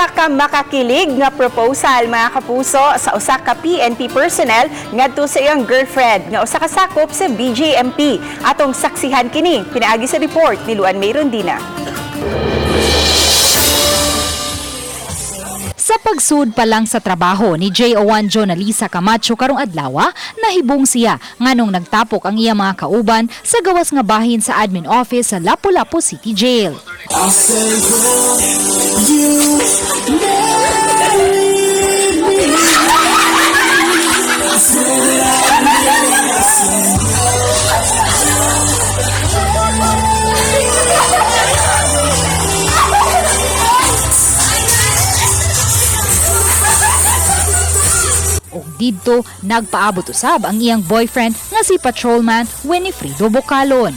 Usa ka makakilig nga proposal, mga kapuso, sa usa ka PNP personnel ngadto sa iyang girlfriend nga usa ka sakop sa BJMP. Atong saksihan kini pinaagi sa report ni Luan May Rondina. Sa pagsud pa lang sa trabaho ni JO1 Jonalisa Camacho karong adlaw, nahibong siya nganong nagtapok ang iya mga kauban sa gawas nga bahin sa admin office sa Lapu-Lapu City Jail. Ug didto nagpaabot usab ang iyang boyfriend nga si patrolman Winifredo Bocalon.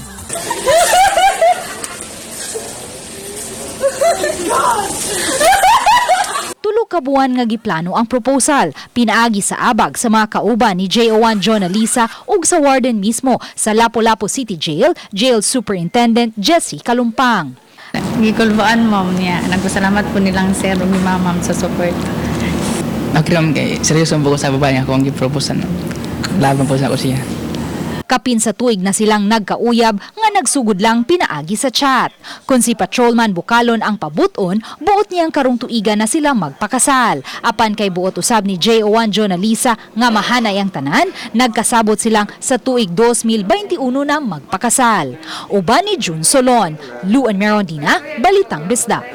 Tulo ka buwan nga giplano ang proposal, pinaagi sa abag sa mga kauban ni JO1 Jonalisa ug sa warden mismo sa Lapu-Lapu City Jail, Jail Superintendent Jesse Kalumpang. Gikulbaan, ma'am, niya. Nagpasalamat po nilang sir ug ni ma'am sa support. Okay lang kay seryoso ang sa babae nga ako ang gi-propose ano. Laban po sa ako siya. Kapin sa tuig na silang nagkauyab nga nagsugod lang pinaagi sa chat. Kung si Patrolman Bukalon ang pabuton, buot niyang karong tuiga na sila magpakasal. Apan kay buot usab ni JO1 Jonalisa nga mahanay ang tanan, nagkasabot silang sa tuig 2021 na magpakasal. Uban ni June Solon, Luan Merondina, Balitang Bisdak.